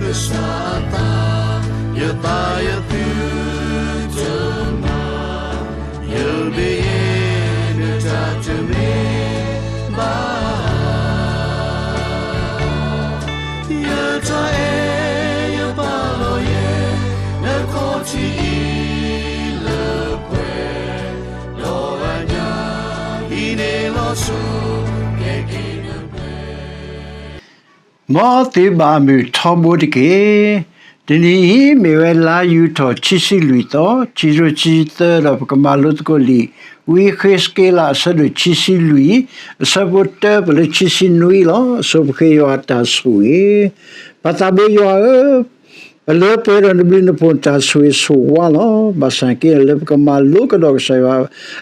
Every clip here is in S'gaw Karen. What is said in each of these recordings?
ကစၢ်အသး, ယသးယသုတမၤ, ယမ့ၢ်ယဲ နတၢ်တမ့ၢ်ဘၣ် ယတၢ်အဲၣ်ယပာ်လီၤယဲ နခီၣ်ထံးအံၤလၢပှဲၤ, ဒီးအညၣ်အံၤန့ၣ်လီၤစိၤ ကဲက့ၤနပှဲၤ မ်သုဘၣ်မုာ်ထီဘိတက့ၢ်. တနံၤအံၤမ့ၢ်ဝဲလါယူၤထီၣ်ခံဆံလွံၢ်သီ, ခံကထိခံဆံသၢ ဒီးပကမၤလိသကိးလံာ် ဝံယဃ့းစက့လး အဆၢဒိၣ်ခံဆံလွံၢ်, အဆၢဖိတၢ ပလၢခံဆံနွံလီၤ. အဆိပဃ့ယွၤအတၢ်ဆိၣ်ဂ့ၤ. ပၢ်သးဘိယွၤဧၢ, ပလၢပှဲၤဒီးနဘျုးနဖှိၣ်နတၢ်ဆိၣ်ဂ့ၤဆိၣ်ဝါလီၤ. ဘၣ်ဆၣ်က့ လၢပကမၤလိကဒီးကစၢ်ယွၤ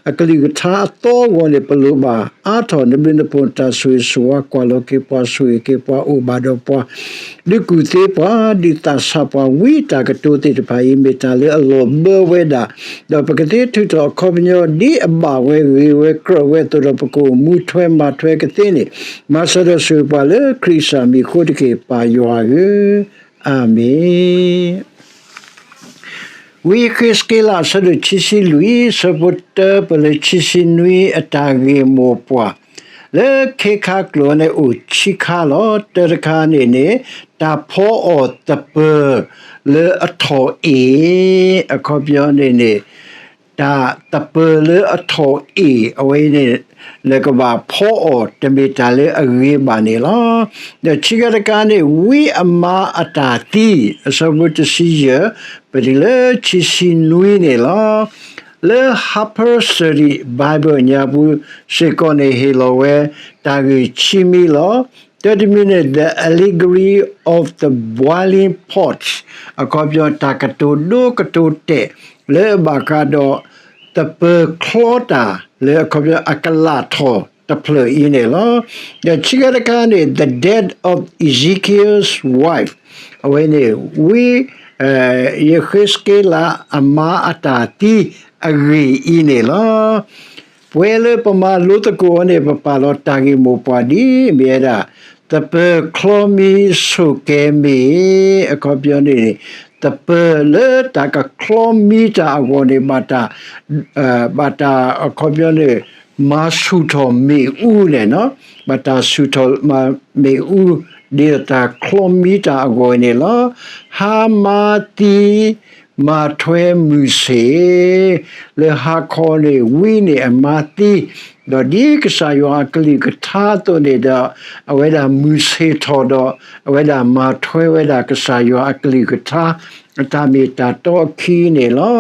အကလုၢ်ကထါအသီအဂီၢ်န့ၣ် ပလိၣ်ဘၣ်အါထီၣ်နဘျုးနဖှိၣ်နတၢ်ဆိၣ်ဂ့ၤဆိၣ်ဝါ ကွၢ်လီၤက့ၤပှၤ ဆိၣ်ဂ့ၤက့ၤပှၤ အိၣ်ဘၣ်ဒီးပှၤ ဒုးကူၣ်သ့ပှၤ ဒုးသးဆးပှၤ ဝံတၢ်ကတိၤသ့ၣ်တဖၣ်အံၤ မ့ၢ်တၢ်လၢအလီၤဘၢဝဲဒၣ်, ဒီးပကသ့ထုးထီၣ်အခီပညီ ဒ်အဘၣ်ဝဲဂ့ၤဝဲကြၢးဝဲအသိးဒီး ပကအိၣ်မူထွဲမၤထွဲကသ့န့ၣ်, မၤစၢၤဒီးဆိၣ်ဂ့ၤပှၤလၢခရံာ်ကစၢ်မံၤအဃိတက့ၢ် ပၢ်ယွၤဧၢ, အၤမ့ၣ်. ဝံယဃ့းစက့လး အဆၢဒိၣ်ခံဆံလွံၢ် အဆၢဖိတၢ ပလၢခံဆံနွံ အတၢ်ဂ့ၢ်မိၢ်ပှၢ် လၢခ့ခါကျိာ်န့ၣ်အိၣ်ခံခါလီၤ. တၢတခါန့ၣ်န့ၣ် တၢ်ဖီအီၣ်သပၢၤလၢအထီၣ်အ့ၣ်, အခီပညီန့ၣ်န့ၣ် တၢ်သပၢၤလၢအထီၣ်အ့ၣ် အဝဲအံၤန့ၣ် နကဘၣ်ဖီအီၣ် တမ့ၢ်တၢ်လၢအဂ့ၤဘၣ်န့ၣ်လီၤ. ဒီးခံခါတခါန့ၣ် ဝံအမါအတၢ်သံ, အဆၢဖိတဆံယဲၢ် ပတုၤလၢခံဆံနွံန့ၣ်လီၤ. လၢ Harper's Study Bible ညါပူၤစ့ၢ်ကီးန့ၣ် ဟ့ၣ်လီၤဝဲတၢ်ဂ့ၢ်ခံမံၤလီၤ. တၢတမံၤန့ၣ် The Allegory of the Boiling Pot အခီပညီ တၢ်ကတိၤဒိကတိၤတဲာ် လၢအဘၣ်ဃးဒီး သပၢၤချီတၢ် လၢအခီပညီအကလးထီၣ်တဖျၢၣ်အံၤန့ၣ်လီၤ. ဒီးခံခါတခါန့ၣ် The Death of Ezekiel's Wife အဝဲန့ၣ် ဝံ ယဃ့းစက့လးအမါအတၢ်သံအဂ့ၢ်အံၤန့ၣ်လီၤ. ပှဲၤလၢပမၤလိသကိးအီၤန့ၣ် ပပာ်လီၤတၢ်ဂ့ၢ်မိၢ်ပှၢ်ဒ်အမ့ၢ်ဝဲဒၣ် သပၢၤချီမံဆိၣ်ကဲၤမ့ၢ်, အခီပညီန့ၣ် သပၢၤလၢတၢ်ကချီမံတၢ်အဂီၢ်န့ၣ် ဘၣ်တၢ် ဘၣ်တၢ်အခီပညီန့ၣ် မၤဆူၣ်ထီၣ်မ့ၣ်အူန့ၣ်, ဘၣ်တၢ်ဆူၣ်ထီၣ်မ့ၣ်အူ ဒ်သိးတၢ်ချီမံတၢ်အဂီၢ်န့ၣ်လီၤ. ဟါမါသံ မၤထွဲမုၢ်ဆ့ၣ် လၢဟါခီန့ၣ် ဝံန့ၣ်အမါသံ, ဒီးဒ်ကစၢ်ယွၤအကလုၢ်ကထါအသိးန့ၣ်ဒီး အဝဲဒၣ်မုၢ်ဆ့ၣ်ထီၣ်ဒီး အဝဲဒၣ်မၤထွဲဝဲဒၣ်ကစၢ်ယွၤအကလုၢ်ကထါ အတၢ်မ့ၢ်တၢ်တီအခံန့ၣ်လီၤ.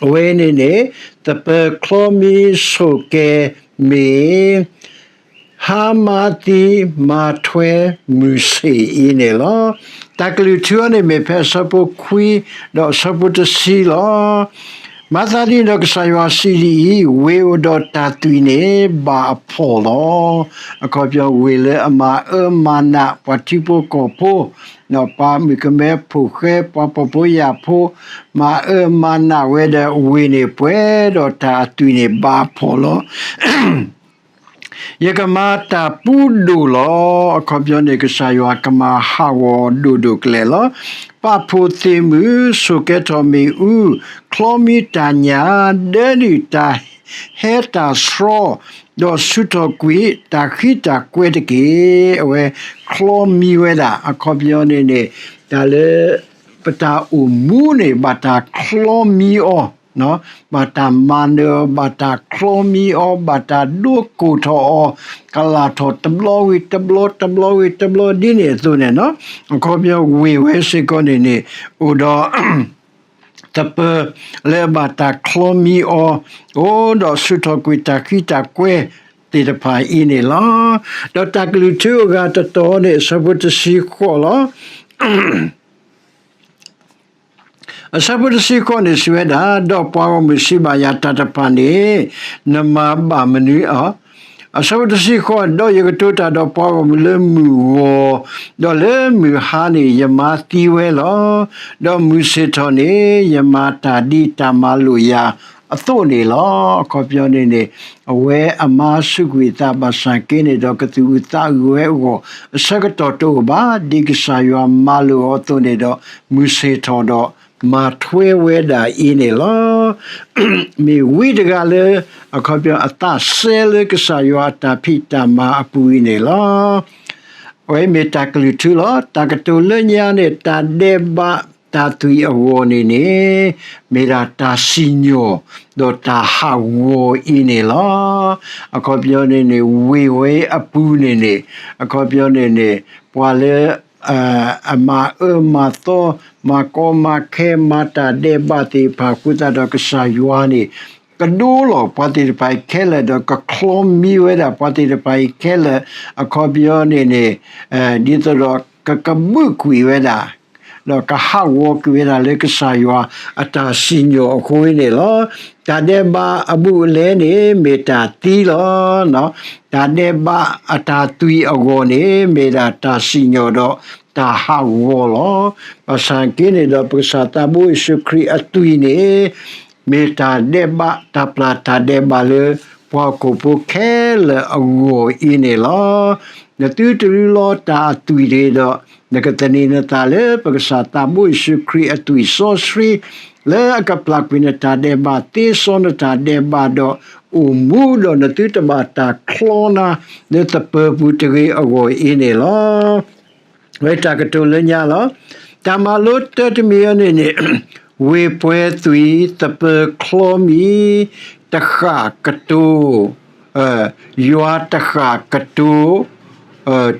အဝဲန့ၣ်န့ၣ် သပၢၤချီမံဆိၣ်ကဲၤမ့ၢ် ဟါမါသံ မၤထွဲမုၢ်ဆ့ၣ်အံၤန့ၣ်လီၤ. တၢ်ကလုၢ်ထူအီၤန့ၣ်မ့ၢ်ဖဲအဆၢဖိခွံ ဒီးအဆၢဖိတဆံလီၤ. မၤသးဒ်န့ၣ်ဒီးကစၢ်ယွၤစံးဒ်အံၤ, ဝ့ၢ်အိၣ်ဒီးတၢ်သွံၣ်န့ၣ် ဘၣ်အဖှီၣ်လီၤ. အခီပညီ ဝ့ၢ်လၢအမၤအၢမၤနးပှၤထံဖိကီၢ်ဖိ ဒီးပှၤမုၣ်ကမဲဖိဃဲ ပှၤဖှီၣ်ဖိယာ်ဖိ မၤအၢမၤနးဝဲဒီးဝ့ၢ်န့ၣ် ပှဲၤဒီးတၢ်အသွံၣ်န့ၣ်ဘၣ်အဖှီၣ်လီၤ. ယကမၤတၢ်ပူၤဒိၣ်လီၤ. အခီပညီန့ၣ် ကစၢ်ယွၤကမၤဟးဂီၤဒိၣ်ဒိၣ်ကလဲာ်လီၤ. ပာ်ဖှိၣ်သ့ၣ်မုၢ် ဆိၣ်ကဲၤထီၣ်မ့ၣ်အူ ချီမံတၢ်ညၣ် ဒၢနုာ်တၢ်ဟဲတၢ်ဆှီ ဒီးဆူၣ်ထီၣ်ကွံာ်တၢ်ဃံတၢ်ကွဲတက့ၢ်. အဝဲချီမံဝဲဒၣ် အခီပညီန့ၣ်န့ၣ် တၢ်လၢ ပတၢ်အိၣ်မူန့ၣ် ဘၣ်တၢ်ချီမံအီၤ, ဘၣ်တၢ်မၤနၢၤအီၤ, ဘၣ်တၢ်ချီမံအီၤ, ဘၣ်တၢ်ဒိကိၢ်ထီၣ်အီၤ, ကလးထီၣ်တဘျီဝံၤတဘျီ တဘျီဝံၤတဘျီ ဒ်န့ၣ်အသိးန့ၣ်လီၤ. အခီပညီဝ့ၢ်ဝဲစ့ၢ်ကီးန့ၣ်န့ၣ် အိၣ်ဒီး သပၢၤလၢအဘၣ်တၢ်ချီမံအီၤ, အိၣ်ဒီးဆူၣ်ထီၣ်ကွံာ်တၢ်ဃံတၢ်ကွဲသ့ၣ်တဖၣ်အံၤန့ၣ်လီၤ. ဒီးတၢ်ကလုၢ်ထူအဂၤတတီၤန့ၣ် အဆၢဖိတဆံဃိးလီၤ. အဆၢဖိတဆံဃိးန့ၣ်စံးဝဲဒၣ်, ဒီးပှၤဂီၢ်မုၢ်စံးဘၣ်ယၤ တၢ်တဖၣ်န့ၣ် နမၤဘၣ်မနုၤအီၤ, အဆၢဖိတဆံဃိး, ဒီးယကတိၤတၢ်ဒီးပှၤဂီၢ်မုၢ်လၢမုၢ်ဂီၤ, ဒီးလၢမုၢ်ဟါန့ၣ် ယမါသံဝဲလီၤ. ဒီးမုၢ်ဆ့ၣ်ထီၣ်န့ၣ် ယမၤတၢ်ဒ်တၢ်မၤလိာ်ယၤ အသိးန့ၣ်လီၤ. အခီပညီန့ၣ်န့ၣ် အဝဲအမါစူးကွံာ်အသးဘၣ်ဆၣ်က့န့ၣ်ဒီး ကသူၣ်အုးသးအုးဝဲအဂီၢ် အဆၢကတီၢ်တအိၣ်ဘၣ်. ဒ်ကစၢ်ယွၤမၤလိာ်အီၤအသိးန့ၣ်ဒီး မုၢ်ဆ့ၣ်ထီၣ်ဒီး မၤထွဲဝဲဒၣ်အံၤန့ၣ်လီၤ. မ့ၢ်ဝံတဂၤလၢ အခီပညီအသးစဲလၢကစၢ်ယွၤအတၢ်ဖံးတၢ်မၤအပူၤအံၤန့ၣ်လီၤ. အဝဲမ့ၢ်တၢ်ကလုၢ်ထူလီၤ. တၢ်ကတိၤလၢညါန့ၣ် တၢ်ဒဲးဘးတၢ်သွံၣ်အဂီၢ်န့ၣ်န့ၣ် မ့ၢ်ဒၣ်တၢ်စံၣ်ညီၣ် ဒီးတၢ်ဟးဂီၤအံၤန့ၣ်လီၤ. အခီပညီန့ၣ်န့ၣ် ဝ့ၢ်ဝဲအပူၤန့ၣ်န့ၣ် အခီပညီန့ၣ်န့ၣ် ပှၤလၢ အမၤအၢမၤသီ မၤကီမၤခဲ မၤတၢ်ဒဲးဘးသ့ၣ်တဖၣ်အဃိသတးဒီး ကစၢ်ယွၤန့ၣ် ကဒိလီၤပှၤသ့ၣ်တဖၣ်အံၤခဲလၢာ် ဒီးကချီမံဝဲဒၣ်ပှၤသ့ၣ်တဖၣ်အံၤခဲလၢာ်, အခီပညီန့ၣ်န့ၣ် ဒ်သိးဒီးကကဘုးကွံာ်ဝဲဒၣ် ဒီးကဟးဂီၤကွံာ်ဝဲဒၣ်လၢကစၢ်ယွၤအတၢ်စံၣ်ညီၣ်အဃိန့ၣ်လီၤ. တၢ်ဒဲးဘးအဘူးအလဲန့ၣ် မ့ၢ်တၢ်သံလီၤ. တၢ်ဒဲးဘးအတၢ်သွံၣ်အဂီၢ်န့ၣ် မ့ၢ်ဒၣ်တၢ်စံၣ်ညီၣ်ဒီးတၢ်ဟးဂီၤလီၤ. ဘၣ်ဆၣ်က့န့ၣ်ဒီး ပကစၢ်သးဘိယ့ၣ်ၡူးခရံာ်အသွံၣ်န့ၣ် မ့ၢ်တၢ်ဒဲးဘး တၢ်ပျၢ်တၢ်ဒဲးဘးလၢ ပှၤဟီၣ်ခိၣ်ဖိခဲလၢာ်အဂီၢ်အံၤန့ၣ်လီၤ. နသုတရူးလီၤတၢ်အသွံၣ်တဂ့ၤဒီး နကသန့ၤနသးလၢပကစၢ်သးဘိယ့ၣ်ၡူးခရံာ်အသွံၣ်စီဆှံ လၢအကပျၢ်ကွံာ်နတၢ်ဒဲးဘး သ့စီနတၢ်ဒဲးဘးဒီး အိၣ်မူဒီးနသုတဘၣ်တၢ်ချီနၤ လၢသပၢၤပူၤတဂ့ၤအဂီၢ်အံၤန့ၣ်လီၤ. ဝဲတၢ်ကတိၤလၢညါလီၤ. တၢ်မၤလိတၢတမံၤအံၤန့ၣ်န့ၣ် ဝ့ၢ်ပှဲၤသွံၣ်သပၢၤချီမံၤ တဃၣ်ကတိၤ ယွၤတဃၣ်ကတိၤ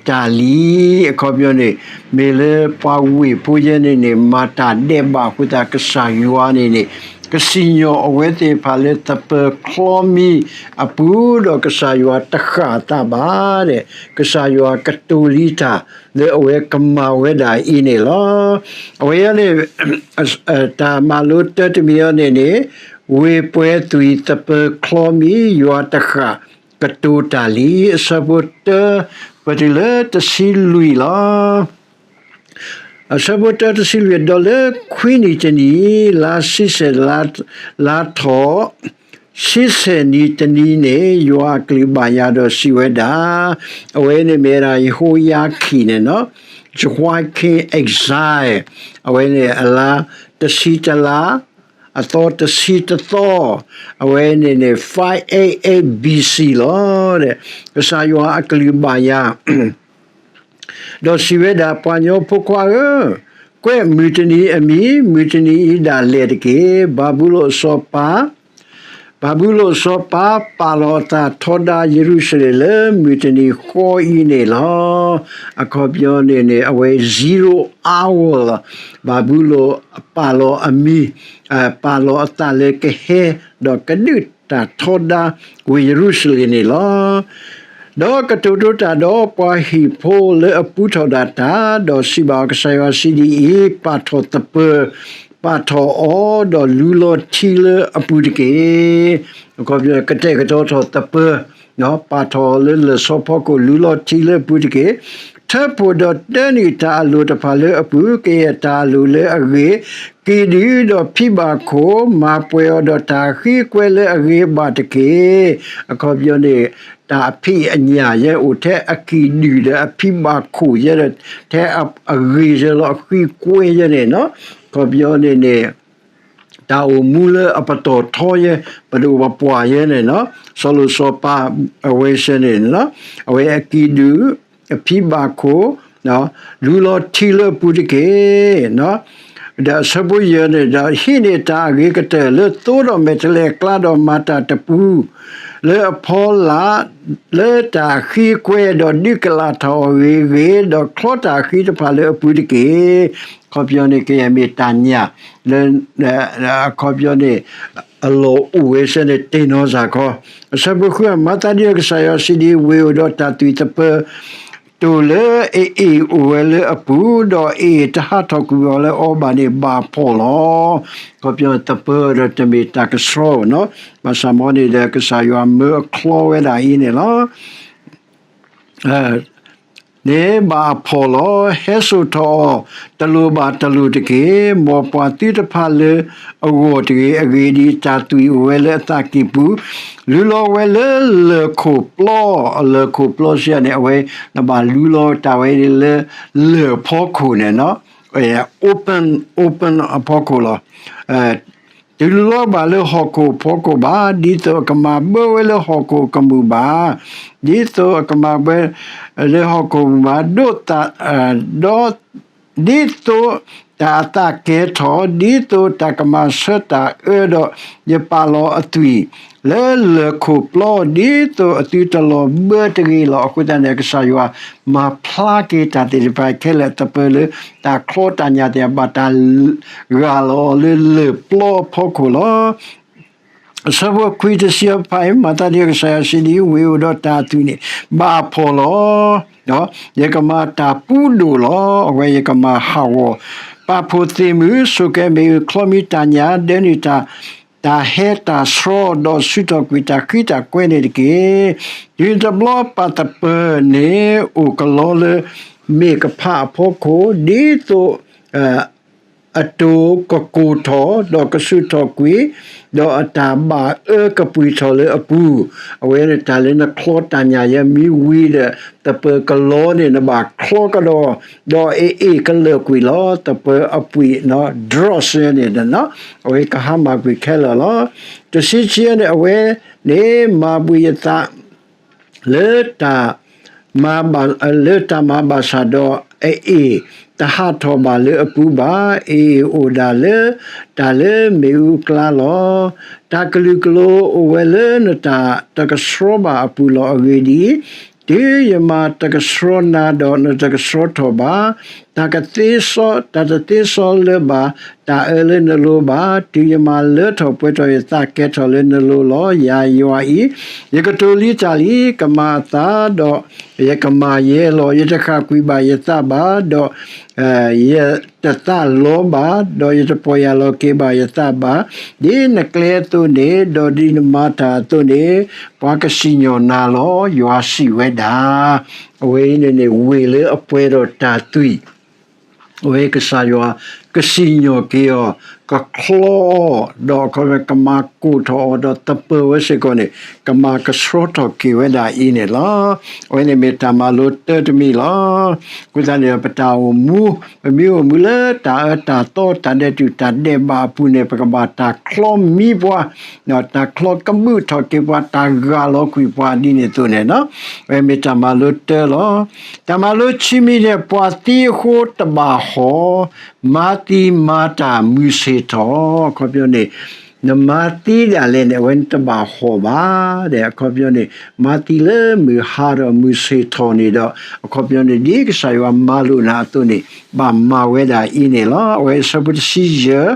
တၢ်လံ. အခီပညီန့ၣ် မ့ၢ်လၢပှၤဝ့ၢ်ဖိယဲန့ၣ်န့ၣ် မၤတၢ်ဒဲးဘးအဃိသတး ကစၢ်ယွၤန့ၣ်န့ၣ် ကစံၣ်ညီၣ်အဝဲသ့ၣ်တဖၣ်လၢသပၢၤချီမံၤအပူၤ ဒီးကစၢ်ယွၤတဃၣ်အသးဘၣ်ဒီး ကစၢ်ယွၤကတိၤလံတၢ် လၢအဝဲကမၤဝဲဒၣ်အံၤန့ၣ်လီၤ. အဝဲအံၤန့ၣ် တၢ်မၤလိတၢတမံၤအံၤန့ၣ်န့ၣ် ဝ့ၢ်ပှဲၤသွံၣ်သပၢၤချီမံၤ ယွၤတဃၣ်ကတိၤတၢ်လံ. အဆၢဖိတၢ ပတုၤလၢတဆံလွံၢ်လီၤ. အဆၢဖိတၢတဆံလွံၢ် ဒီးလၢခွံနံၣ်တနံၣ် လါဆံဆဲၣ် လါထီၣ် ဆံဆဲၣ်နံၤတနံၤန့ၣ် ယွၤအကလုၢ်ဘၣ်ယၤဒီးစံးဝဲဒၣ်, အဝဲန့ၣ်မ့ၢ်ဝဲဒၣ် ယဟိယၤခံန့ၣ်နီၤ, Jehoiakim exile, အဝဲန့ၣ်အလါတဆံတလါ, အသီတဆံတသီ, အဝဲန့ၣ်န့ၣ် five eight eight B C လီၤ. ကစၢ်ယွၤအကလုၢ်ဘၣ်ယၤ ဒီးစံးဝဲဒၣ်, ပှၤကညီဖိခွါဧၢ, ကွဲးမုၢ်တနံၤအမံၤ, မုၢ်တနံၤအံၤဒၣ်လဲာ်တက့ၢ်. ဘၤဘူလိၣ်အစီၤပၤ, ဘၤဘူလိၣ်အစီၤပၤ ပာ်လီၤအသးထီဒါယရူၤၡလ့ၣ်လၢမုၢ်တနံၤဃီအံၤန့ၣ်လီၤ. အခီပညီန့ၣ်န့ၣ် အဝဲ zero hour လီၤ. ဘၤဘူလိၣ်ပာ်လီၤအမံၤ, ပာ်လီၤအသးလၢကဟဲ ဒီးကဒုးတၢ်ထီဒါဝ့ၢ်ယရူၤၡလ့ၣ်န့ၣ်လီၤ. ဒီးကတိၤဒိတၢ်ဒီးပှၤဟံၣ်ဖိလၢအပူထီၣ်ဒၣ်တၢ်, ဒီးစံးဘၣ်အီၤ, ကစၢ်ယွၤစံးဒ်အံၤ, ပာ်ထီၣ်သပၢၤ, ပာ်ထီၣ်အီၤ, ဒီးလူလီၤထံလၢအပူၤတက့ၢ်. ကတဲာ်ကတီၤထီၣ်သပၢၤ, ပာ်ထီၣ်အီၤလၢလၢၢ်ဆီဖီခိၣ် လူလီၤထံလၢအပူၤတက့ၢ်. ထၢဖှိၣ်ဒီးတၢနုာ်တၢ်အလိၤတဖၣ်လၢအပူၤ, ကယဲၢ်တၢ်အလိၤလၢအဂ့ၤ, ကံၣ်ဒုၣ်ဒီးဖံဘၣ်ခိၣ်, မၤပှဲၤအီၤဒီးတၢ်ဃံကွဲလၢအဂ့ၤဘၣ်တက့ၢ်. အခီပညီန့ၣ် တၢ်အဖံးအညၣ်ယဲအိၣ်ထဲအကံၣ်ဒုၣ်ဒီးအဖံဘၣ်ခိၣ်ယဲဒီး ထဲအဂ့ၤယဲလီၤ အဃံကွဲယဲန့ၣ်နီၤ. အခီပညီန့ၣ်န့ၣ် တၢ်အိၣ်မူလၢအပတီၢ်ထီယဲ, ပဒိၣ်ပပှၢ်ယဲန့ၣ်နီၤ, စီၤလိၣ်စီၤပၤ အဝဲစဲန့ၣ်နီၤ, အဝဲအကံၣ်ဒုၣ် အဖံဘၣ်ခိၣ် လူလီၤထံလၢအပူၤတက့ၢ်. ဒီးအဆၢဖိယဲၢ်န့ၣ်ဒီး ဟံးန့ၢ်တၢ်အဂ့ၤကတၢၢ်လၢသိဒီးမဲာ်တဲးလဲးအကျါ ဒီးမၤတၢ်တပူၤ လၢအဖီလာ် လၢတၢ်ဃံကွဲ ဒီးဒုးကလးထီၣ်အဂ့ၤဂ့ၤ ဒီးချီတၢ်ဃံတဖၣ်လၢအပူၤတက့ၢ်. အခီပညီန့ၣ် ကယဲၢ်မ့ၢ်တၢ်ညၣ်လၢ အခီပညီန့ၣ် အလီၢ်အိၣ်ဝဲစဲန့ၣ် တ့ၢ်နီၢ်စၢ်ခီ. အဆၢဖိဃု, မၤသးဒ်န့ၣ် ကစၢ်ယွၤစံးဒ်အံၤ, ဝ့ၢ်အိၣ်ဒီးတၢ်သွံၣ်သပၢၤ တိၢ်လၢအအ့ၣ်အိၣ်ဝဲလၢအပူၤ, ဒီးအအ့ၣ်တဟးထီၣ်ကွံာ်အီၤလၢအီဘၣ်န့ၣ် ဘၣ်ဖှီၣ်လီၤ. အခီပညီသပၢၤဒီးတမ့ၢ်တၢ်ကဆှီနီၤ, ဘၣ်ဆၣ်မ်န့ၣ်ဒီး ကစၢ်ယွၤမၢအချီဝဲဒၣ်အံၤန့ၣ်လီၤ. န့ၣ်ဘၣ်အဖှီၣ်လီၤ. ဟဲစိာ်ထီၣ်အီၤ တလိၣ်ဘၣ်တလိၣ်တက့ၢ်. မ်ပှၤသုတဖၣ်လၢာ်အဂီၢ်တဂ့ၤ. အဂ့ၢ်ဒ်အံၤ, တၢ်သွံၣ်အိၣ်ဝဲလၢအသးကံၢ်ပူၤ, လူလီၤဝဲလၢလၢၢ်ခိၣ်ပျီ, လၢၢ်ခိၣ်ပျီစံးန့ၣ် အဝဲ နဘၣ်လူလီၤတၢ်ဝဲလၢ လၢၢ်ဖီခိၣ်န့ၣ်, open, open အဖီခိၣ်လီၤ. တလူလီၤဘၣ်လၢဟီၣ်ခိၣ်ဖီခိၣ်ဘၣ်, ဒ်သိးအကမၤဘၢဝဲလၢဟီၣ်ခိၣ်ကမူၣ်ဘၣ်, ဒ်သိးအကမၤဘၢ လၢဟီၣ်ခိၣ်မူၣ်ဘၣ်, ဒ်သိး ဒီး ဒ်သိးတၢ်အသးကဲထီၣ်, ဒ်သိးတၢ်ကမၤဆၢတၢ်အၢဒီး ယပာ်လီၤအသွံၣ် လၢလၢၢ်ခိၣ်ပျီ, ဒ်သိးအသုတလီၤဘၢတဂ့ၤလီၤ. အဃိသတးန့ၣ် ကစၢ်ယွၤမၤဖျါက့ၤတၢ်သ့ၣ်တဖၣ်ခဲလၢာ် သပၢၤလၢတၢ်ချီတၢ်ညၣ်သ့ၣ် ဘၣ်တၢ်ဂၢ်လီၤအီၤလၢလၢၢ်ပျီအဖီခိၣ်လီၤ. အဆၢဖိခွံ တဆံအဖၣ်အံၤ မၤသးဒ်ကစၢ်ယွၤစံးဒ်အံၤ, ဝ့ၢ်အိၣ်ဒီးတၢ်အသွံၣ်န့ၣ် ဘၣ်အဖှီၣ်လီၤ. ဒီးယကမၤတၢ်ပူၤဒိၣ်လီၤ. အဝဲယကမၤဟးဂီၤ ပာ်ဖှိၣ်သ့ၣ်မုၣ်, ဆိၣ်ကဲမ့ၣ်အူ, ချီမံတၢ်ညၣ်, ဒၢနုာ်တၢ် တၢ်ဟဲတၢ်ဆှီ, ဒီးဆူးထီၣ်ကွံာ်တၢ်ဃံတၢ်ကွဲန့ၣ်တက့ၢ်. တုၤတဘျီပၢ်သပၢၤန့ၣ် အိၣ်ကလီလၢမ့ၣ်ကဖးအဖီခိၣ်, ဒ်သိး အတိၤကကိၢ်ထီၣ်, ဒီးကဆူးထီၣ်ကွံာ်, ဒီးအတၢ်ဘၣ်အၢကပှံာ်ထီၣ်လၢအပူၤ, အဝဲန့ၣ်တၢ်လၢနချီတၢ်ညၣ်ယဲမ့ၢ်ဝံၤဒီး သပၢၤကလီန့ၣ် နဘၣ်ချီကဒီး, ဒီးအအ့ၣ်ကလၢာ်ကွံာ်လီၤ. သပၢၤအပှံာ် dross န့ၣ် အဝဲကဟါမၢ်ကွံာ်ခဲလၢာ်လီၤ. တဆံခံန့ၣ် အဝဲန့ၣ်မၤဘှံးယသး လၢတၢ်မၤဘၣ်, လၢတၢ်မၤဘၣ်ဆၣ်ဒီး အအ့ၣ်တဟးထီၣ်ဘၣ်လၢအပူၤဘၣ်. အအ့ၣ်အိၣ်ဒၣ်လၢတၢ်လၢမ့ၣ်အူအကျါလီၤ. တၢ်ကလုာ်ကလိၤအိၣ်ဝဲလၢနတၢ်တကဆှီဘၣ်အပူၤလီၤ. အဂ့ၢ်ဒ်အံၤ, တုၤယမၤတကဆှီနၤဒီး နတကဆှီထီၣ်ဘၣ်. တၢ်ကသ့စီ, တၢ်တသ့စီလၢၤဘၣ် တၢ်အၢလၢနလိၤဘၣ်. တုၤယမၤလၢထီၣ်ပှဲၤထီၣ်ယသး ကဲထီၣ်လၢနလိၤလီၤ. ယၤယွၤအံၤ, ယကတိၤလံတၢ်လံ, ကမၤအသး, ဒီးယကမၤယဲလီၤ. ယတဃၣ်ကွံာ်ဘၣ်ယသးဘၣ်, ဒီး ယတသးလီဘၣ်, ဒီးယတပီၢ်ယၢ်လီၤက့ၤဘၣ်ယသးဘၣ်. ဒ်နကျဲအသိးန့ၣ်, ဒီးဒ်နမၤတၢ်အသိးန့ၣ်, ပှၤကစံၣ်ညီၣ်နၤလီၤ, ယွၤစံးဝဲဒၣ်. အဝဲအံၤန့ၣ်န့ၣ် ဝ့ၢ်လၢအပှဲၤဒီးတၢ်သွံၣ် အဝဲကစၢ်ယွၤကစံၣ်ညီၣ်က့ၤအီၤ, ကချီအီၤ, ဒီးအခီပညီကမၤကိၢ်ထီၣ်အီၤ, ဒီးသပၢၤဝဲစ့ၢ်ကီးန့ၣ် ကမၤကဆှီထီၣ်က့ၤဝဲဒၣ်အံၤန့ၣ်လီၤ. အဝဲန့ၣ်မ့ၢ်တၢ်မၤလိတၢတမံၤလီၤ. အဃိသတးန့ၣ် ပတၢ်အိၣ်မူ, ပမ့ၢ်အိၣ်မူလၢတၢ်အၢတၢ်သီ တၢ်ဒဲးတူၢ်တၢ်ဒဲးဘးအပူၤန့ၣ် ပကဘၣ်တၢ်ချီမံပှၤ, တၢ်ချီကဘုၣ်ထီၣ်က့ၤပှၤ, တၢ်ဂၢ်လီၤကွံာ်ပှၤဒ်န့ၣ်အသိးန့ၣ်လီၤ. အဝဲမ့ၢ်တၢ်မၤလိတၢလီၤ. တၢ်မၤလိခံမံၤန့ၣ် ပှၤသံအဃိတဘၣ်ဟီၣ်, မၤသံမၤတၢ်မုၢ်ဆ့ၣ်ထီၣ်. အခီပညီန့ၣ် နမၤသံဒၣ်လဲာ်န့ၣ် အဝဲန့ၣ်တဘၣ်ဟီၣ်ဘၣ်ဒီး အခီပညီန့ၣ် မၤသံလၢမုၢ်ဟါဒီးမုၢ်ဆ့ၣ်ထီၣ်န့ၣ်ဒီး အခီပညီန့ၣ် ဒ်ကစၢ်ယွၤမၤလိာ်နၤအသိးန့ၣ် ဘၣ်မၤဝဲဒၣ်အံၤန့ၣ်လီၤ. အဝဲအဆၢဖိတဆံယဲၢ်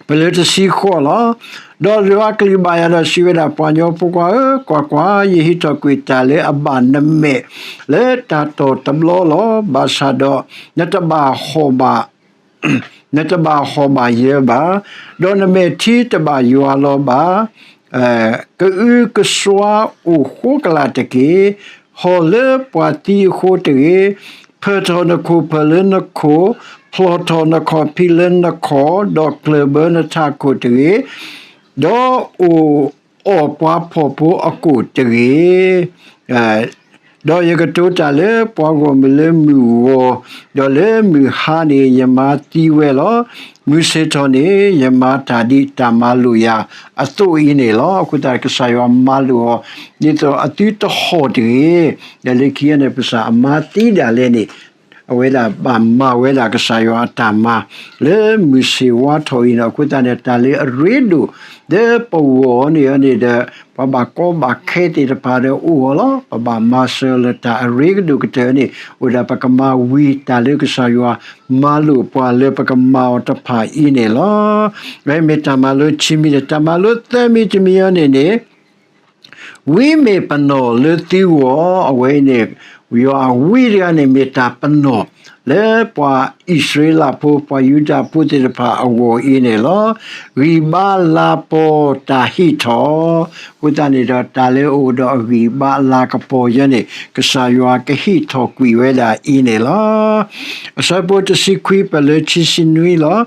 ပလၢတဆံဃိးလီၤ. ဒီးယွၤအကလုၢ်ဘၣ်ယၤဒီးစံးဝဲဒၣ်, ပှၤကညီဖိခွါဧၢ, ကွၢ်ကွၢ်, ယဟံးထီၣ်ကွံာ်တၢ်လၢအဘၣ်နမဲာ် လၢတၢ်တီၢ်တဘျီလီၤ. ဘၣ်ဆၣ်ဒီး နတဘၣ်ဟီၣ်ဘၣ် နတဘၣ်ဟီၣ်ဘၣ်ယဲဘၣ်, ဒီးနမဲာ်ထံတဘၣ်ယွၤလီၤဘၣ်. ကအုကစွါအိၣ်ဃိကလာ်တက့ၢ်. ဟီၣ်လၢပှၤသံအဃိတဂ့ၤ. ဖၢၣ်ထီၣ်နခိၣ်ဖၢၣ်လၢနခိၣ်, ဖျီၣ်ထီၣ်နခီၣ်ဖံးလၢနခီၣ်, ဒီးကျၢၢ်ဘၢနထးခိၣ်တဂ့ၤ. ဒီးအိၣ်အီၣ်ပှၤဖှီၣ်ဖိအကိၣ်တဂ့ၤ. ဒီးယကတိၤတၢ်လၢပှၤဂီၢ်မုၢ်လၢမုၢ်ဂီၤ, ဒီးလၢမုၢ်ဟါန့ၣ် ယမၤသံဝဲလီၤ. မုၢ်ဆ့ၣ်ထီၣ်န့ၣ် ယမၤတၢ်ဒ်တၢ်မၤလိာ်ယၤအသိးအံၤန့ၣ်လီၤ. အဃိသတး ကစၢ်ယွၤမၤလိာ်အီၤ ဒ်သိးအသုတဟီၣ်တဂ့ၤ. ဒီးလၢခံန့ၣ် ပစံးအမၤသံဒၣ်လဲာ်န့ၣ် အဝဲဒၣ်ဘၣ်မၤဝဲဒၣ်ကစၢ်ယွၤအတၢ်မၤ လၢမုၢ်ဆ့ၣ်ဝါထီၣ်အံၤန့ၣ်. အဃိသတးန့ၣ် တၢ်လၢအရ့ဒိၣ် လၢပဂီၢ်န့ၣ်န့ၣ်ဒီး ပှၤဘၣ်ကီဘၣ်ခဲသ့ၣ်တဖၣ်ဒီးအိၣ်အီၤလီၤ. ပဘၣ်မၤစၢၤလၢတၢ်အရ့ကဒိၣ်ကတၢၢ်န့ၣ် အိၣ်ဒၣ်ပကမၤဝံၤတၢ်လၢကစၢ်ယွၤမၤလိာ်ပှၤလၢပကမၤအီၤတဖၣ်အံၤန့ၣ်လီၤ. အဝဲမ့ၢ်တၢ်မၤလိခံမံၤန့ၣ် တၢ်မၤလိသၢမံၤတမံၤအံၤန့ၣ်န့ၣ် ဝံမ့ၢ်ပနီၣ်လၢသုဂီၢ်, အဝဲအံၤန့ၣ် ယွၤအဝံတဂၤန့ၣ်မ့ၢ်တၢ်ပနီၣ် လၢပှၤအံၣ်စရ့လးဖိ ပှၤယူဒၤဖိသ့ၣ်တဖၣ်အဂီၢ်အံၤန့ၣ်လီၤ. ဂံၢ်ဘါလၤပီၤတၢ်ဟ့ၣ်ထီၣ်, အဃိသတးန့ၣ်ဒီး တၢ်လၢအအိၣ်ဒီးအဂံၢ်ဘါလၤကပီၤယဲန့ၣ် ကစၢ်ယွၤကဟ့ၣ်ထီၣ်ကွံာ်ဝဲဒၣ်အံၤန့ၣ်လီၤ. အဆၢဖိတဆံခွံ ပၢၢ်လၢခံဆံနွံလီၤ.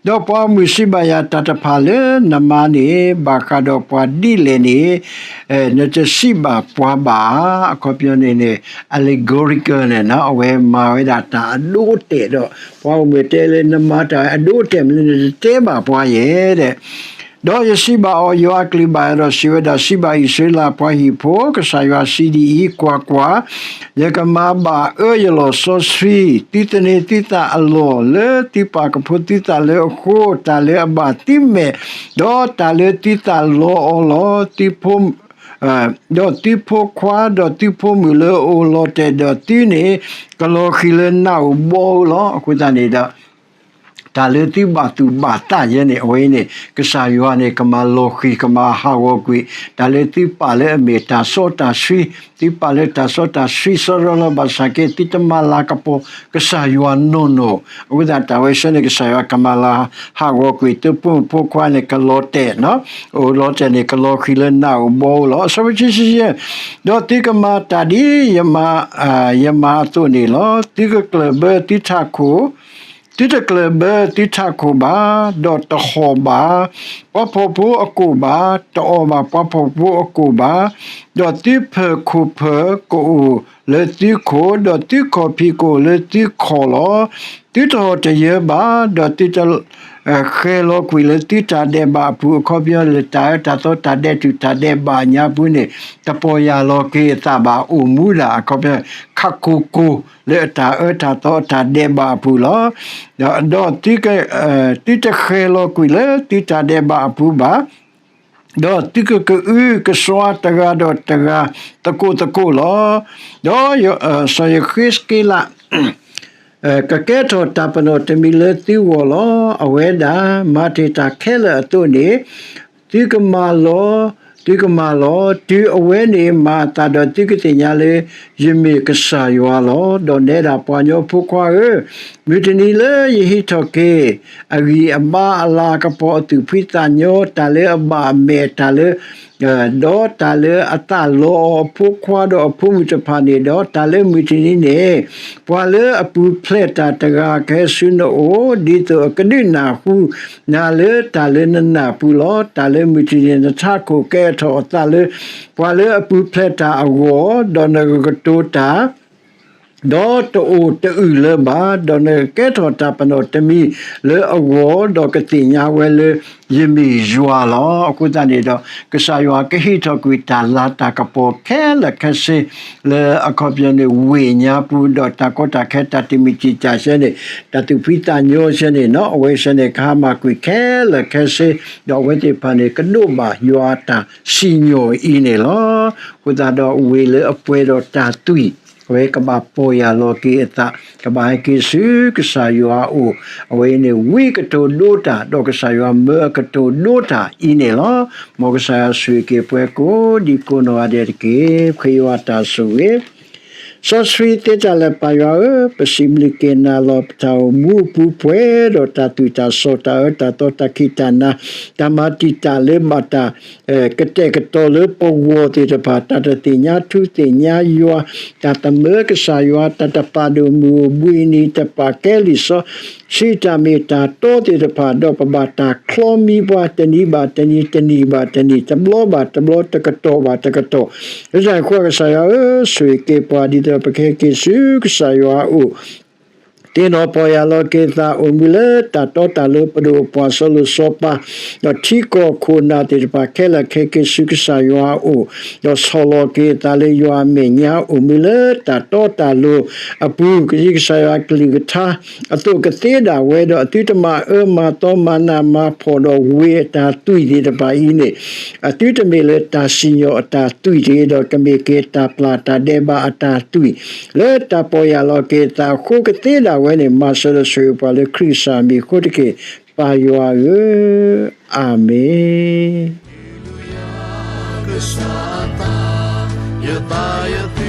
ဒီးပှၤမုၢ်စံးဘၣ်ယၤ တၢ်တဖၣ်လၢနမၤန့ၣ် ဘၣ်ဃးဒီးပှၤဒ်လဲၣ်န့ၣ် နတစံးဘၣ်ပှၤဘၣ်. အခီပညီန့ၣ်န့ၣ် allegorical န့ၣ် အဝဲမၤဝဲဒၣ်တၢ်အဒိအတဲာ်ဒီး ပှၤအိၣ်မုၢ်တဲလၢနမၤတၢ်အဒိအတဲာ်မနုၤ နတတဲဘၣ်ပှၤယဲဒီး ဒီးယစံးဘၣ်အီၤ, ယွၤအကလုၢ်ဘၣ်ဒီးစံးဝဲဒၣ်, စံးဘၣ်အံၣ်စရ့လးပှၤဟံၣ်ဖိ, ကစၢ်ယွၤစံးဒ်အံၤ, ကွၢ်ကွၢ်, ယကမၤဘၣ်အၢယလီၢ်စီဆှံ, သုသန့ၤသုသးအလီၢ်လၢသုပာ်ကဖိသုသးလၢအဃိ, တၢ်လၢအဘၣ်သုမဲာ်, ဒီးတၢ်လၢသုသးလီအီၤလီၤ. ဒီးသုဖိခွါ, ဒီးသုဖိမုၣ်လၢအအိၣ်လီၤတဲာ်ဒီးသုန့ၣ် ကလီၤဃံၤလၢနးဧိၤဘီဧိၤလီၤ. အဃိသတးန့ၣ်ဒီး တၢ်လၢသုဘၣ်သူၣ်ဘၣ်သးယဲန့ၣ် အဝဲအံၤန့ၣ် ကစၢ်ယွၤန့ၣ် ကမၤလီၤဃံၤ ကမၤဟးဂီၤကွံာ် တၢ်လၢသုပာ်လၢအမ့ၢ်တၢ်စီတၢ်ဆှံ, သုပာ်လၢတၢ်စီတၢ်ဆှံစီဒီလီၤ. ဘၣ်ဆၣ်က့ သုတမၤလၤကပီၤကစၢ်ယွၤနီၢ်နီၢ်, အဃိသတး တၢ်ဝဲဆၢန့ၣ် ကစၢ်ယွၤကမၤလၤဟးဂီၤကွံာ် သုဖိမုၣ်ဖိခွါန့ၣ် ကလီၤတဲာ်, အိၣ်လီၤတဲာ်န့ၣ် ကလီၤဃံၤလၢနးဧိၤဘီဧိၤလီၤ. အဆၢဖိခံဆံယဲၢ်, ဒီးသုကမၤတၢ်ဒ်ယမၤအသိးန့ၣ်လီၤ. သုကကျၢၢ်ဘၢသုထးခိၣ် သုတကျၢၢ်ဘၢသုထးခိၣ်ဘၣ်, ဒီးတဟီၣ်ဘၣ်ပှၤဖှီၣ်ဖိအကိၣ်ဘၣ်, တအီၣ်ဘၣ်ပှၤဖှီၣ်ဖိအကိၣ်ဘၣ်, ဒီးသုဖၢၣ်ခိၣ်ဖၢၣ်ကအိၣ်လၢသုခိၣ်, ဒီးသုခီၣ်ဖံးကအိၣ်လၢသုခီၣ်လီၤ. သုတဟီၣ်တယၢဘၣ်, ဒီးသုတ ဃဲၤလီၤကွံာ်လၢသုတၢ်ဒဲးဘးအပူၤ. အခီပညီလၢတၢ်အၢတၢ်သီတၢ်ဒဲးတူာ်တၢ်ဒဲးဘးညါပူၤန့ၣ် တပီၢ်ယၢ်လီၤက့ၤအသးဘၣ်, အိၣ်မူဒၣ် အခီပညီ ခးကိၢ်ကိၢ်လၢအတၢ်အၢတၢ်သီအတၢ်ဒဲးဘးအပူၤလီၤ. ဒီး သုတဃဲၤလီၤကွံာ်လၢသုတၢ်ဒဲးဘးအပူၤဘၣ်, ဒီးသုကကအုကစွါတဂၤဒီးတဂၤသကိးသကိးလီၤ. ဒီးစီၤယဃ့းစက့လး ကကဲထီၣ်တၢ်ပနီၣ်တမံၤလၢသုဂီၢ်လီၤ. အဝဲဒၣ်မၤတ့ၢ်တၢ်ခဲလၢာ်အသိးန့ၣ် သုကမၤလီၤ, သုကမၤလီၤ. တုၤအဝဲန့ၣ်မၤအသးဒီး သုကသ့ၣ်ညါလၢယမ့ၢ်ကစၢ်ယွၤလီၤ. ဒီးနဲဒၣ်ပှၤကညီဖိခွါဧၢ, မုၢ်တနံၤလၢယဟ့ၣ်ထီၣ်က့ၤ အဂံၢ်အဘါအလၤကပီၤအသူၣ်ဖှံသးညီ တၢ်လၢအဘၣ်အမဲာ် တၢ်လၢ ဒီးတၢ်လၢအသးလီအီၤအဖိခွါဒီးအဖိမုၣ်တဖၣ်န့ၣ်ဒီး တၢ်လၢမုၢ်တနံၤန့ၣ် ပှၤလၢအပူၤဖျဲးတၢ်တဂၤကဟဲဆူနအိၣ်, ဒ်သိးအကဒုးနၢ်ဟူနၤလၢတၢ်လၢနနၢ်ပူၤလီၤ. တၢ်လၢမုၢ်တနံၤန့ၣ် နထးခိၣ်ကဲထီၣ်အသးလၢ ပှၤလၢအပူၤဖျဲးတၢ်အဂီၢ်, ဒီးနကကတိၤတၢ် ဒီးတအိၣ်တအုၣ်လၢၤဘၣ်, ဒီးနကကဲထီၣ်တၢ်ပနီၣ်တမံၤလၢအဂီၢ်, ဒီးကသ့ၣ်ညါဝဲလၢယမ့ၢ်ယွၤလီၤ. အဃိသတးန့ၣ်ဒီး ကစၢ်ယွၤကဟ့ၣ်ထီၣ်ကွံာ်တၢ်လၤတၢ်ကပီၤခဲလၢာ်ခဲဆ့ လၢအခီပညီန့ၣ် ဝ့ၢ်ညါပူၤ ဒီးတၢ်ကီတၢ်ခဲတၢ်တမံၤတံာ်တာ်ဆၢန့ၣ် တၢ်သူၣ်ဖှံသးညီဆၢန့ၣ်နီၤ အဝဲဆၢန့ၣ် ကဟါမၢ်ကွံာ်ခဲလၢာ်ခဲဆ့ ဒီးအဝဲသ့ၣ်တဖၣ်န့ၣ် ကဒိးဘၣ်ယွၤအတၢ်စံၣ်ညီၣ်အံၤန့ၣ်လီၤ. အဃိသတးဒီး ဝ့ၢ်လၢအပှဲၤဒီးတၢ်သွံၣ် အဝဲကဘၣ်ပီၢ်ယၢ်လီၤက့ၤအသး ကဘၣ်ဟဲက့ၤဆူကစၢ်ယွၤအအိၣ် အဝဲအံၤန့ၣ် ဝံကတိၤဒိတၢ် ဒီးကစၢ်ယွၤမၢအကတိၤဒိတၢ်အံၤန့ၣ်လီၤ. မ်ကစၢ်ယွၤဆိၣ်ဂ့ၤက့ၤပှၤကိးဒံကိးနီၢ်ဂၤဒဲးတက့ၢ်. ဃ့ယွၤတၢ်ဆိၣ်ဂ့ၤ စီဆှံသ့တၢ်လၢပၢ်ယွၤဧၢ, ပစံးဘျုးက့ၤနၤလီၤ. ပတၢ်အိၣ်မူအပူၤပှဲၤဒီးတၢ်သွံၣ်တၢ်စီၣ် တၢ်အၢတၢ်သီတၢ်ခံးတၢ်နၤ တၢ်မၤတံာ်တာ်လၢဘၣ်တၢ် ကတဲာ်ကတီၤလၢပဂီၢ်သ့ၣ်တဖၣ် တၢ်တသ့ၣ်ညါထူသ့ၣ်ညါယွၤ တၢ်တမၢကစၢ်ယွၤ တၢ်တပာ်ဒိၣ်မုၢ်အိၣ်ဘှံးနံၤ တပာ်ကဲလံာ်စီဆှံ တၢ်မ့ၢ်တၢ်တီသ့ၣ်တဖၣ် ဒီးပဘၣ်တၢ်ချီမံပှၤ တနံၤဘၣ်တနံၤ တနံၣ်ဘၣ်တနံၣ် တဘျီဘၣ်တဘျီ တကတီၢ်ဘၣ်တကတီၢ် လၢတၢ်ဃိကစၢ်ယွၤဧၢ, ဆိၣ်ဂ့ၤက့ၤပှၤ ဒ်သိးပကဟဲက့ၤဆူကစၢ်ယွၤအအိၣ် သ့ၣ်နီၣ်ပီၢ်ယၢ်လီၤက့ၤသး အိၣ်မူလၢတၢ်တီတၢ်လိၤ ပဒိၣ်ပှၤစီၤလိၤစီၤပၤ ဒီးထံကီၢ်ခိၣ်နၢ်သ့ၣ်တဖၣ်ခဲလၢာ် ကဟဲက့ၤဆူကစၢ်ယွၤအအိၣ် ဒီးဆီၣ်လီၤက့ၤအသးလၢယွၤအမဲာ်ညါ အိၣ်မူလၢတၢ်တီတၢ်လိၤအပူၤ ကယံကစၢ်ယွၤကလုၢ်ကထါ အသိးကသ့ဒၣ်ဝဲဒီး အသုတမၤအၢမၤသီမၤနးမၤဖှီၣ်ဒီးဝ့ၢ်အတၢ်သွံၣ်သ့ၣ်တဖၣ်အံၤန့ၣ် အသုတမ့ၢ်လၢတၢ်စံၣ်ညီၣ်အတၢ်သွံၣ်တဂ့ၤ ဒီးကမ့ၢ်က့ၤတၢ်ပျၢ်တၢ်ဒဲးဘးအတၢ်သွံၣ် လၢတၢ်ပီၢ်ယၢ်လီၤက့ၤသးအဃိကသ့ဒၣ်ဝဲန့ၣ် မၤစၢၤဒီးဆိၣ်ဂ့ၤပှၤလၢခရံာ်ကစၢ်မံၤအဃိတက့ၢ် ပၢ်ယွၤဧၢ, အၤမ့ၣ်.